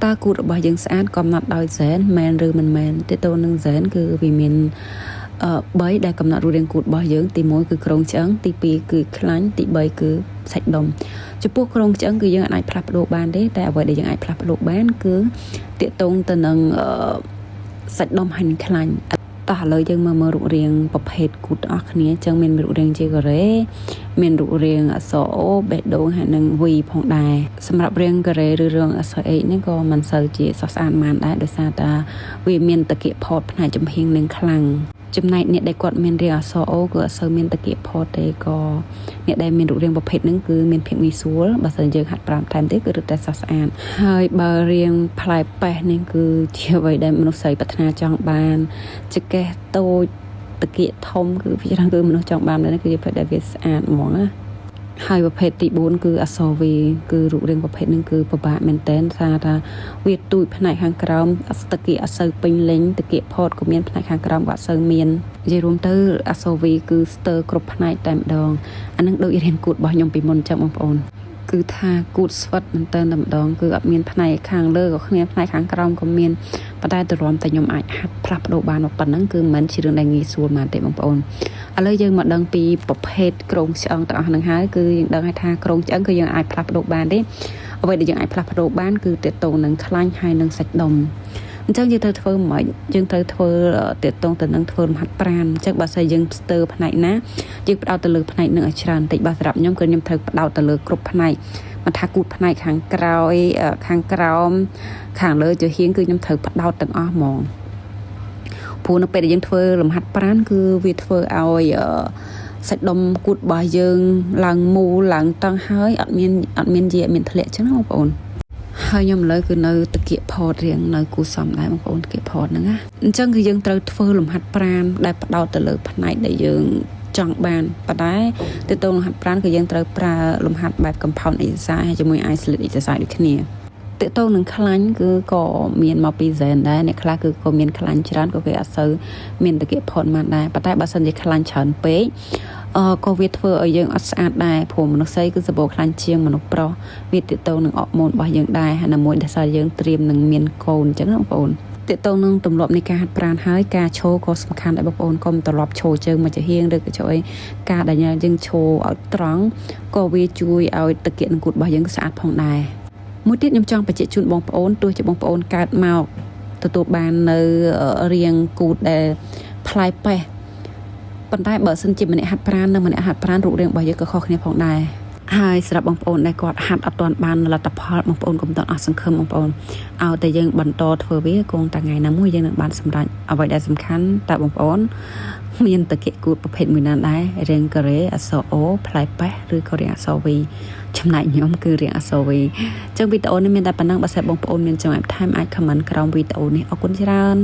តើគូតរបស់យើងស្អាតកំណត់ដោយហ្សែនមែនឬមិនមែនទេទៅនឹងហ្សែនគឺវាមាន3ដែលកំណត់រូបរាងគូតរបស់យើងទី1គឺគ្រោងឆ្អឹងទី2គឺខ្លាញ់ទី3គឺសាច់ដុំចំពោះគ្រោងឆ្អឹងគឺយើងអាចផ្លាស់ប្ដូរបានទេតែអ្វីដែលយើងអាចផ្លាស់ប្ដូរបានគឺទាក់ទងទៅនឹងសាច់ដុំហាញ់ខ្លាញ់តោះឥឡូវយើងមើលមើលរូបរាងប្រភេទគូតទាំងអស់គ្នាអញ្ចឹងមានរូបរាងជាការ៉េមានរូបរាងអក្សរ O បេះដូងហើយនិង V ផងដែរសម្រាប់រាងការ៉េឬរាងអក្សរ H នេះក៏មិនសូវជាស្រស់ស្អាតប៉ុន្មានដែរដោយសារតាវាមានតកៀកផតផ្នែកចំហៀងនឹងខ្លាំងចំណែកអ្នកដែលគាត់មានរាងអក្សរ O គឺអត់សូវមានតកៀកផតទេក៏អ្នកដែលមានរូបរាងប្រភេទហ្នឹងគឺមានភាពងាយស្រួលបើសិនយើងហាត់ប្រាណថែមទេគឺរឹតតែស្រស់ស្អាតហើយបើរាងផ្លែប៉េះនេះគឺជាអ្វីដែលមនុស្សស្រីប្រាថ្នាចង់បានចង្កេះតូចតកៀកធំគឺពីច្រើនគឺមនុស្សចង់បាននេះគឺជាប្រភេទដែលវាស្អាតហ្មងណាហើយប្រភេទទី4គឺអក្សរ V គឺរូបរាងប្រភេទហ្នឹងគឺពិបាកមែនតើថាថាវាទូចផ្នែកខាងក្រោមតកៀកអត់សូវពេញលេញតកៀកផតក៏មានផ្នែកខាងក្រោមក៏អត់សូវមាននិយាយរួមទៅអក្សរ V គឺស្ទើរគ្រប់ផ្នែកតែម្ដងអានឹងដូចរៀនគូតរបស់ខ្ញុំពីមុនចឹងបងប្អូនគឺថាគូតស្វិតមែនតើតែម្ដងគឺអត់មានផ្នែកខាងលើក៏គ្មានផ្នែកខាងក្រោមក៏មានប៉ុន្តែទម្រាំតែខ្ញុំអាចហាត់ផ្លាស់ប្ដូរបានមកប៉ុណ្ណឹងគឺមិនមែនជារឿងដែលងាយស្រួលមកទេបងប្អូនឥឡូវយើងមកដឹងពីប្រភេទគ្រោងឆ្អឹងទាំងអស់ហ្នឹងហើយគឺយើងដឹងហើយថាគ្រោងឆ្អឹងគឺយើងអាចផ្លាស់ប្ដូរបានទេអ្វីដែលយើងអាចផ្លាស់ប្ដូរបានគឺទាក់ទងនឹងខ្លាញ់ហើយនឹងសាច់ដុំអញ្ចឹងយើងត្រូវធ្វើមិនយើងត្រូវធ្វើទាក់ទងទៅនឹងធ្វើលំហាត់ប្រាណអញ្ចឹងបើសិនយើងស្ទើរផ្នែកណាយើងផ្ដោតទៅលើផ្នែកនឹងឲ្យច្រើនបន្តិចបើសម្រាប់ខ្ញុំគឺខ្ញុំត្រូវផ្ដោតទៅលើគ្រប់ផ្នែកមិនថាគូតផ្នែកខាងក្រោយខាងក្រោមខាងលើជាហៀងគឺខ្ញុំត្រូវផ្ដោតទាំងអស់ហ្មងព្រោះនៅពេលដែលយើងធ្វើលំហាត់ប្រាណគឺវាធ្វើឲ្យសាច់ដុំគូតរបស់យើងឡើងមូលឡើងតឹងហើយអត់មានអត់មានយាអត់មានធ្លាក់ចឹងណាបងប្អូនហើយខ្ញុំឥឡូវគឺនៅតកៀកផតរៀងនៅគូសំដែរបងប្អូនតកៀកផតហ្នឹងណាអញ្ចឹងគឺយើងត្រូវធ្វើលំហាត់ប្រាណដែលផ្ដោតទៅលើផ្នែកដែលយើងចង់បានប៉ុន្តែទៅទៅលំហាត់ប្រាណគឺយើងត្រូវប្រើលំហាត់បែប compound exercise ជាមួយ isolate exercise ដូចគ្នាតកតងនឹងខ្លាញ់គឺក៏មានមកពីហ្សែនដែរអ្នកខ្លះគឺក៏មានខ្លាញ់ច្រើនក៏គេអត់សូវមានតកៀកផុតមកដែរប៉ុន្តែបើសិនជាខ្លាញ់ច្រើនពេកអឺក៏វាធ្វើឲ្យយើងអត់ស្អាតដែរព្រោះមនុស្សស្រីគឺសម្បូរខ្លាញ់ជាងមនុស្សប្រុសវាទាក់ទងនឹងអរម៉ូនរបស់យើងដែរហើយណាមួយដែលសារយើងត្រៀមនឹងមានកូនអញ្ចឹងណាបងប្អូនទាក់ទងនឹងទម្លាប់នៃការហាត់ប្រាណហើយការឈរក៏សំខាន់ដែរបងប្អូនកុំត្រឡប់ឈរជើងមកចំហៀងឬក៏ឈរអីការដែលយើងឈរឲ្យត្រង់ក៏វាជួយឲ្យតកៀកនឹងគូតរបស់យើងស្អាតផងដែរមួយទៀតខ្ញុំចង់បញ្ជាក់ជូនបងប្អូនទោះជាបងប្អូនកើតមកទទួលបាននៅរៀងគូតដែលផ្លែប៉េះប៉ុន្តែបើសិនជាម្នាក់ហាត់ប្រាណនិងម្នាក់ហាត់ប្រាណរូបរាងរបស់យើងក៏ខុសគ្នាផងដែរហើយសម្រាប់បងប្អូនដែលគាត់ហាត់អត់ទាន់បានលទ្ធផលបងប្អូនកុំទាន់អស់សង្ឃឹមបងប្អូនឲ្យតែយើងបន្តធ្វើវាគង់តែថ្ងៃណាមួយយើងនឹងបានសម្រេចអ្វីដែលសំខាន់តើបងប្អូនមានតកេគូតប្រភេទមួយណាដែររាងការ៉េអក្សរ O ផ្លែប៉េះឬក៏រាងអក្សរ V ចំណែកខ្ញុំគឺរាងអក្សរ V ចឹងវីដេអូនេះមានតែប៉ុណ្ណឹងបើសិនបងប្អូនមានចម្ងល់បន្ថែមអាច comment ក្រោមវីដេអូនេះអរគុណច្រើន។